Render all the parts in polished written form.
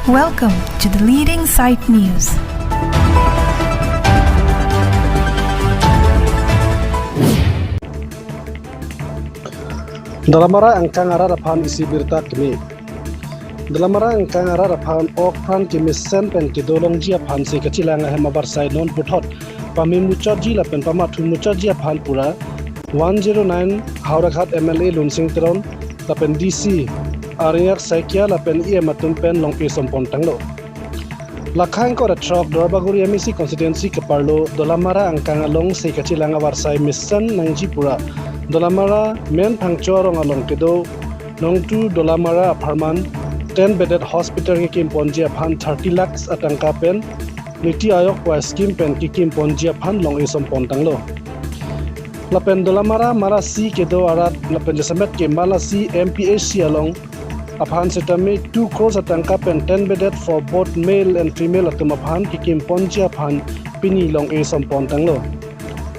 Welcome to the Leading Sight News. Dalamara angkang ara raphan isi birta kimi. Dalamara angkang ara raphan ok phan kimi sen pen ki dolong jia phan se kachilanga hema barsai non puthot pami muchot ji la pen pama thu muchot jia phan pura 109 Howraghat MLA Lunsing Teron la pen DC Ariak Saikia la pen EM atum pen longpi sompon tanglo. Lakhang ko truck Dorbaguri MEC constituency kaparlo Dolamara angkang along se kachilanga warsai mission nangji pura Dolamara men phangchorong along kedo nongtu Dolamara Pharman 10 bedded hospital ki kim ponjia phan 30 lakhs atangka pen Niti Aayog pa scheme pen ki kim ponjia phan long isom pontanglo. Lapen Dolamara mara C kedo arat lapen jasamet ke mala C MPHC along aphan setami 2 crores atangka pen 10 bedded for both male and female atum aphan ki kim ponjia phan pini long isom pontanglo.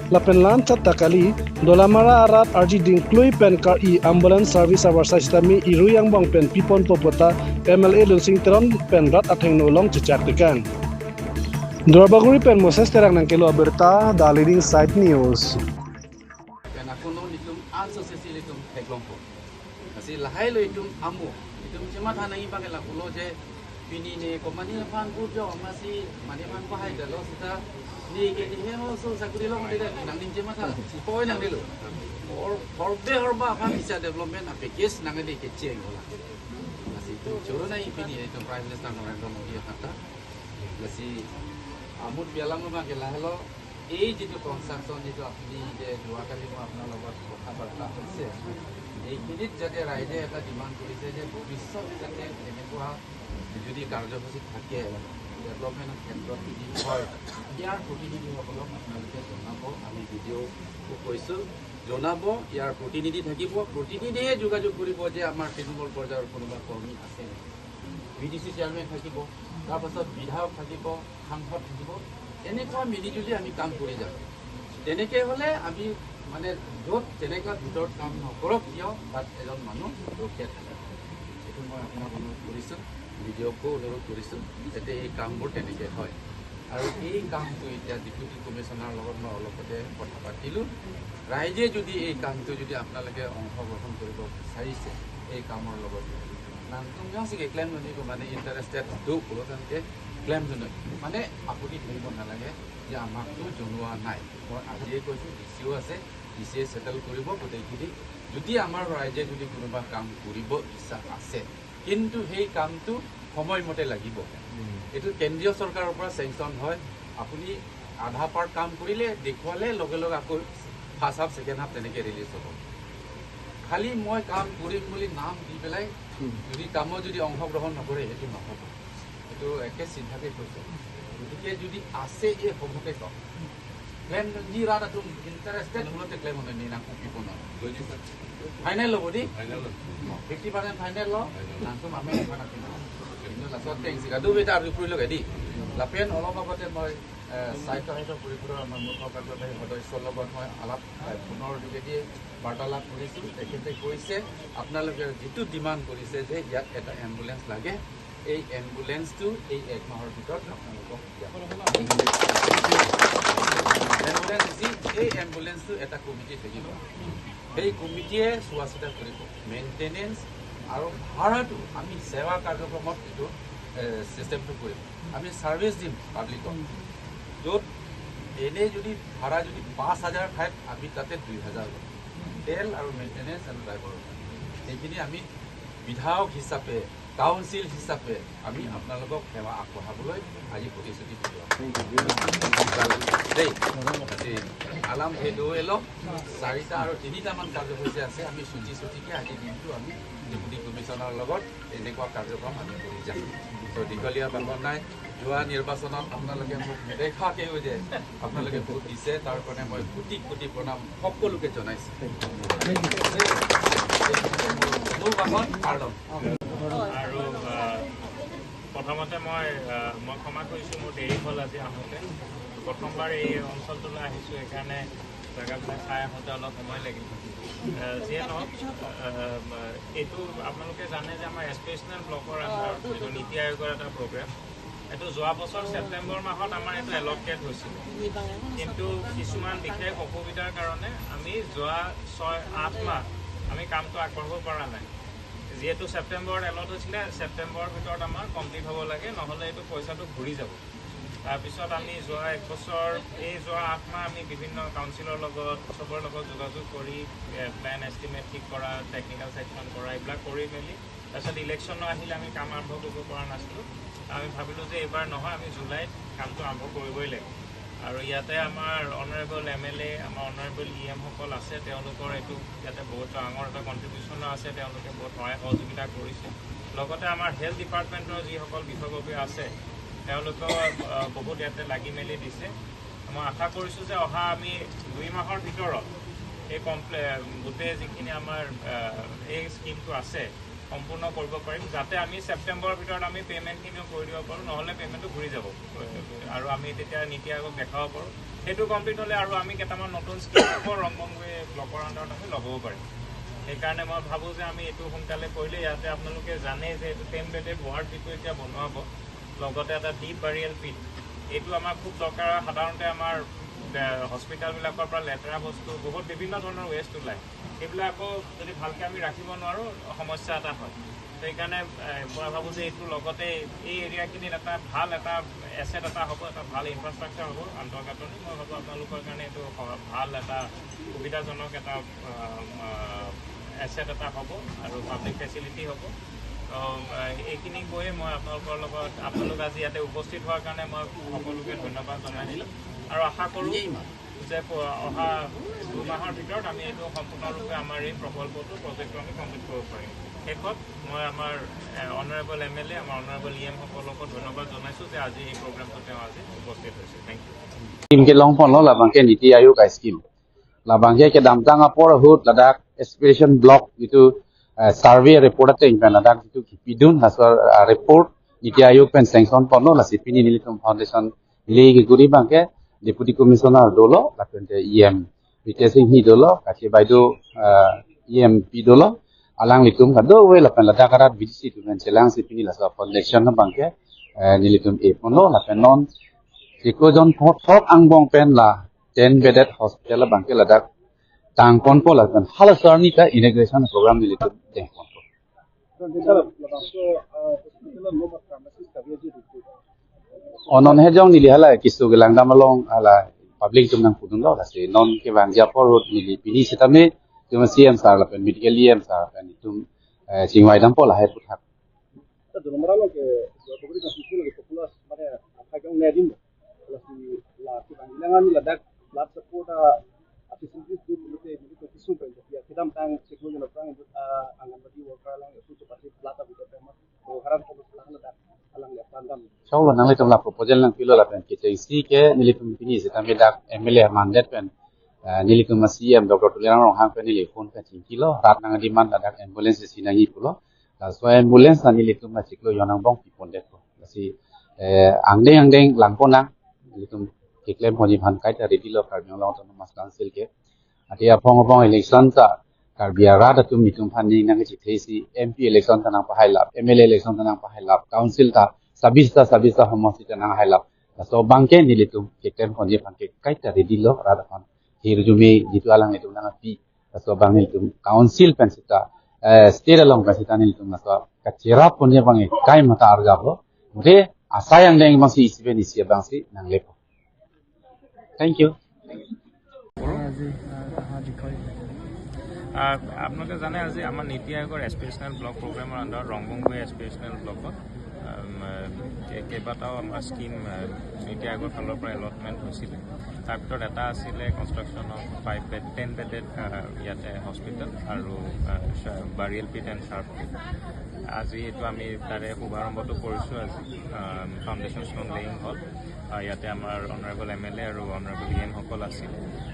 Lapen lan chatakali Dolamara arat arji dingklui pen kar i ambulance service awarsa sitami iruyang bong pen pipon popota MLA Lunsing Teron pen rat atheng no long chichak tekan. Dorbaguri pen Moses Terang nangkelo aberta the Leading Sight News. Pen akuno nitum unsuccessful itum heglongpo. Asi lahai lo itum amu itum cema thanai bangela kulo je pini ne komani phan ku jo amasi mani phan ko hai dalo sita ni ke ni he so sakuri lo mani nang ning cema tha poi nang dilo or horbe horba phan isa development a package nang ni ke cheng hola asi tu choro nai pini itum Prime Minister Narendra Modi khata lasi amut bialang ma ke lahelo এই যিটো construction যিটো আপুনি যে যোৱাকালি মই আপোনাৰ লগত কথা বাৰ্তা হৈছে, এইখিনিত যাতে ৰাইজে এটা ডিমাণ্ড কৰিছে যে ভৱিষ্যত যাতে এনেকুৱা যদি কাৰ্যসূচী থাকে ডেভেলপমেণ্টৰ ক্ষেত্ৰত কি হয়, ইয়াৰ প্ৰতিনিধিসকলক আপোনালোকে জনাব। আমি ভিডিঅ' কৈছোঁ জনাব, ইয়াৰ প্ৰতিনিধি থাকিব, প্ৰতিনিধিয়ে যোগাযোগ কৰিব যে আমাৰ তৃণমূল পৰ্যায়ৰ কোনোবা কৰ্মী আছে নেকি। বি ডি চি চেয়াৰমেন থাকিব, তাৰপাছত বিধায়ক থাকিব, সাংসদ থাকিব, এনেকুৱা মিলিজুলি আমি কাম কৰি যাম। তেনেকৈ হ'লে আমি মানে য'ত যেনেকুৱা ভিতৰত কাম নকৰক কিয় তাত এজন মানুহ ৰখীয়া থাকে। সেইটো মই আপোনাক অনুৰোধ কৰিছোঁ, ভিডিঅ'কো অনুৰোধ কৰিছোঁ যাতে এই কামবোৰ তেনেকৈ হয়। আৰু এই কামটো এতিয়া ডেপুটি কমিশ্যনাৰৰ লগত মই অলপতে কথা পাতিলোঁ। ৰাইজে যদি এই কামটো যদি আপোনালোকে অংশগ্ৰহণ কৰিব বিচাৰিছে এই কামৰ লগত নামটো ক্লেম মানে ইণ্টাৰেষ্টেড ক্লেম মানে আপুনি ধৰিব নালাগে যে আমাকতো জনোৱা নাই। মই আজিয়ে কৈছোঁ, ডি চিও আছে, ডি চিয়ে ছেটেল কৰিব গোটেইখিনি। যদি আমাৰ ৰাইজে যদি কোনোবা কাম কৰিব ইচ্ছা আছে, কিন্তু সেই কামটো সময়মতে লাগিব। এইটো কেন্দ্ৰীয় চৰকাৰৰ পৰা চেংচন হয়। আপুনি আধা পাৰ্ট কাম কৰিলে দেখুৱালে লগে লগে আকৌ ফাৰ্ষ্ট হাফ ছেকেণ্ড হাফ তেনেকৈ ৰিলিজ হ'ব। খালি মই কাম কৰিম বুলি নাম দি পেলাই যদি কামত যদি অংশগ্ৰহণ নকৰে সেইটো নহ'ব। এইটো একে চিন্তাকে কৈছোঁ। গতিকে যদি আছে এই সবকে কওক ক্লেম যি ৰাত ইণ্টাৰেষ্টেড হ'লতে ক্লেম হ'লে নি নাম কুকিব নহয় ফাইনেল ল'ব দি 50% ফাইনেল ল নামটো আমি কিন্তু লাষ্টত টেংচিকা দুবেটা আৰু ফুৰি লগাই দি লাপেন অলপ আগতে মই স্বায়ত্ত শাসিত পৰিষদৰ আমাৰ মুখ্য কাৰ্যবাহী সদস্যৰ লগত মই আলাপ ফোনৰ যোগেদি বাৰ্তালাপ কৰিছোঁ। তেখেতে কৈছে আপোনালোকে যিটো ডিমাণ্ড কৰিছে যে ইয়াত এটা এম্বুলেঞ্চ লাগে, এই এম্বুলেঞ্চটো এই এক মাহৰ ভিতৰত আপোনালোকক এম্বুলেঞ্চ যি এই এম্বুলেঞ্চটো এটা কমিটি থাকিব, সেই কমিটিয়ে চোৱা চিতা কৰিব মেইনটেনেঞ্চ আৰু ভাড়াটো। আমি সেৱা কাৰ্যক্ৰমত এইটো চিষ্টেমটো কৰিম, আমি ছাৰ্ভিচ দিম পাব্লিকক। য'ত এনেই যদি ভাড়া যদি 5,000 ঠাইত আমি তাতে 2,000 ল'ম, তেল আৰু মেইনটেনেঞ্চ আৰু ড্ৰাইভাৰৰ সেইখিনি আমি বিধায়ক হিচাপে কাউন্সিল হিচাপে আমি আপোনালোকক সেৱা আগবঢ়াবলৈ আজি প্ৰতিশ্ৰুতি দিলোঁ দেই। আলাম সেইটো এলক 4টা আৰু 3টামান কাৰ্যসূচী আছে। আমি চুটি চুটিকৈ আজি দিনটো আমি ডেপুটি কমিশ্যনাৰৰ লগত এনেকুৱা কাৰ্যক্ৰম আমি কৰি যাম। ত' দীঘলীয়া ভাষণ নাই। যোৱা নিৰ্বাচনত আপোনালোকে মোক নেদেখাকেও যে আপোনালোকে ভোট দিছে, তাৰ কাৰণে মই কোটি কোটি প্ৰণাম সকলোকে জনাইছোঁ। মোৰ ভাষণ পাৰ্লম। আৰু প্ৰথমতে মই ক্ষমা কৰিছোঁ, মোৰ দেৰি হ'ল আজি আহোঁতে। প্ৰথমবাৰ এই অঞ্চলটোলৈ আহিছোঁ, সেইকাৰণে জেগাবিলাক চাই আহোঁতে অলপ সময় লাগিল। যিয়ে নহওক, এইটো আপোনালোকে জানে যে আমাৰ এছপিৰেশ্যনেল ব্লকৰ আণ্ডাৰত যিটো নীতি আয়োগৰ এটা প্ৰগ্ৰেম, এইটো যোৱা বছৰ ছেপ্টেম্বৰ মাহত আমাৰ এইটো এল'কেট হৈছিলে, কিন্তু কিছুমান বিশেষ অসুবিধাৰ কাৰণে আমি যোৱা 6-8 মাহ আমি কামটো আগবঢ়াব পৰা নাই। যিহেতু ছেপ্টেম্বৰত এলট হৈছিলে, ছেপ্টেম্বৰৰ ভিতৰত আমাৰ কমপ্লিট হ'ব লাগে, নহ'লে এইটো পইচাটো ঘূৰি যাব। তাৰপিছত আমি যোৱা এক বছৰ, এই যোৱা 8 মাহ আমি বিভিন্ন কাউন্সিলৰ লগত, চবৰ লগত যোগাযোগ কৰি প্লেন এষ্টিমেট ঠিক কৰা, টেকনিকেল ছেকশ্যন কৰা, এইবিলাক কৰি মেলি তাৰপিছত ইলেকশ্যনো আহিলে, আমি কাম আৰম্ভ কৰিব পৰা নাছিলোঁ। আমি ভাবিলোঁ যে এইবাৰ নহয়, আমি জুলাইত কামটো আৰম্ভ কৰিবই লাগিব। আৰু ইয়াতে আমাৰ অনাৰেবল MLA, আমাৰ অনাৰেবল EMসকল আছে, তেওঁলোকৰ এইটো ইয়াতে বহুত ডাঙৰ এটা কণ্ট্ৰিবিউশ্যনো আছে, তেওঁলোকে বহুত সহায় সহযোগিতা কৰিছে। লগতে আমাৰ হেল্থ ডিপাৰ্টমেণ্টৰ যিসকল বিষয়ববীয়া আছে, তেওঁলোকেও বহুত ইয়াতে লাগি মেলি দিছে। মই আশা কৰিছোঁ যে অহা আমি 2 মাহৰ ভিতৰত এই গোটেই যিখিনি আমাৰ এই স্কীমটো আছে সম্পূৰ্ণ কৰিব পাৰিম, যাতে আমি ছেপ্টেম্বৰৰ ভিতৰত আমি পে'মেণ্টখিনিও কৰি দিব পাৰোঁ, নহ'লে পে'মেণ্টটো ঘূৰি যাব আৰু আমি তেতিয়া নীতি আয়োগক দেখাব পাৰোঁ। সেইটো কমপ্লিট হ'লে আৰু আমি কেইটামান নতুন স্কীম আকৌ ৰংবংৱে ব্লকৰ আণ্ডাৰত আমি লগাব পাৰিম। সেইকাৰণে মই ভাবোঁ যে আমি এইটো সোনকালে কৰিলে, ইয়াতে আপোনালোকে জানে যে এইটো 10 বেডেড ৱাৰ্ড যিটো এতিয়া বনোৱাব, লগতে এটা ডিপ বাৰিয়েল পিট, এইটো আমাৰ খুব দৰকাৰ। সাধাৰণতে আমাৰ হস্পিটেলবিলাকৰ পৰা লেতেৰা বস্তু বহুত বিভিন্ন ধৰণৰ ৱেষ্ট ওলায়, সেইবিলাকো যদি ভালকৈ আমি ৰাখিব নোৱাৰোঁ সমস্যা এটা হয়। সেইকাৰণে মই ভাবোঁ যে এইটোৰ লগতে এই এৰিয়াখিনিত এটা ভাল এটা এছেট এটা হ'ব, এটা ভাল ইনফ্ৰাষ্ট্ৰাকচাৰ হ'ব, আন্তঃগাঁথনি। মই ভাবোঁ আপোনালোকৰ কাৰণে এইটো ভাল এটা সুবিধাজনক এটা এছেট এটা হ'ব আৰু পাব্লিক ফেচিলিটি হ'ব। এইখিনি কৈয়ে মই আপোনালোকৰ লগত, আপোনালোক আজি ইয়াতে উপস্থিত হোৱাৰ কাৰণে মই সকলোকে ধন্যবাদ জনাই দিলোঁ আৰু আশা কৰোঁ যে অহা 2 মাহৰ ভিতৰত আমি এইটো সম্পূৰ্ণৰূপে আমাৰ এই প্ৰকল্পটো, প্ৰজেক্টটো আমি কমপ্লিট কৰিব পাৰিম। শেষত মই আমাৰ অনাৰেবল MLA, আমাৰ অনাৰেবল EMসকলকো ধন্যবাদ জনাইছোঁ যে আজি এই প্ৰগ্ৰামটো তেওঁ আজি উপস্থিত হৈছে। Thank U. Scheme ke long pon lo la bangke Niti Aayog scheme la bangke ke damtang apor hut Ladakh aspiration block itu survey report ate pen Ladakh itu pidun hasar report Niti Aayog pen sanction pon lo la sipini nilitum foundation li guri bangke deputy commissioner dolo la pente EM Singh hi dolo kache baido EM P dolo alang litum ka do we la pen Ladakh arat BDC tu pen chelang sipini la sa foundation bangke nilitum e pon lo la pen non Jon thok angbong pen la 10 bedded hospital bangke Ladakh tang pon po la pen halasar ni ta integration program nilitum deng pon po. Onon hejong nili hala kisu gelang damalong hala public tum nang pudung lo la se non ke bang ja por road nili pini sitame tum CM sar la pen medical EM sar pen tum chingwai dam po la hai puthak. Blood support facilities do look at the super ya kidam tang siklo jona tang anganwadi worker lang su pasi blood abit tema o haran ko lang la alang ya pandam chawlo nang le tum la proposal nang pilo la pen ke si ke nilitum pini se tam dak MLA mandate pen nilitum CM Dr. Tuliram Ronghang pen nili phone pen kilo rat nang demand la dak ambulance si nang pulo la so ambulance na nilitum ma siklo yonang bong pi pondet ko si angdeng angdeng langpo nang nilitum claim hoji bhan kai ta ready lo Karbi Anglong Autonomous Council ke atia phong phong election ta Karbi ra ta tum nitum phan ni nang chi thesi MP election ta nang pa hailap MLA election ta nang pa hailap council ta sabista sabista homosi ta nang hailap so bangke nilitum ke claim hoji bhan ke kai ta ready lo ra ta phan hirjumi jitu alang nitum nang pi so bang nilitum council pen sita state along pen sita nilitum na so ka chera ponje bange kai mata arga bo re asayang deng masi isibe ni sia bangsi nang lepo. Thank you. আপোনালোকে জানে আজি আমাৰ নীতি আয়োগৰ এছপিৰেশ্যনেল block প্ৰগ্ৰেমৰ আণ্ডাৰত ৰংবংগুৱে এছপিৰেশ্যনেল ব্লকত কেইবাটাও আমাৰ স্কীম নীতি আয়োগৰ ফালৰ পৰা এলটমেণ্ট হৈছিলে। তাৰ ভিতৰত এটা আছিলে কনষ্ট্ৰাকশ্যন অফ 5 বেড 10 বেডেড ইয়াতে হস্পিটেল আৰু burial pit and sharp pit. আজি এইটো আমি তাৰে শুভাৰম্ভটো কৰিছোঁ। আজি ফাউণ্ডেশ্যন ষ্ট'ন লেয়িং হ'ল। ইয়াতে আমাৰ অনাৰেবল MLA আৰু অনাৰেবল EMসকল আছিল।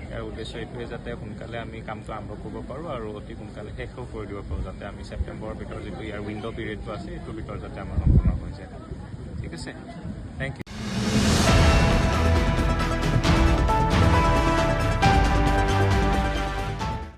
ইয়াৰ উদ্দেশ্য এইটোৱে যাতে সোনকালে আমি কামটো আৰম্ভ কৰিব পাৰোঁ আৰু অতি সোনকালে শেষো কৰি দিব পাৰোঁ, যাতে আমি ছেপ্টেম্বৰৰ ভিতৰত যিটো ইয়াৰ উইণ্ড' পিৰিয়ডটো আছে এইটোৰ ভিতৰত যাতে আমাৰ সম্পূৰ্ণ হৈ যায়। ঠিক আছে।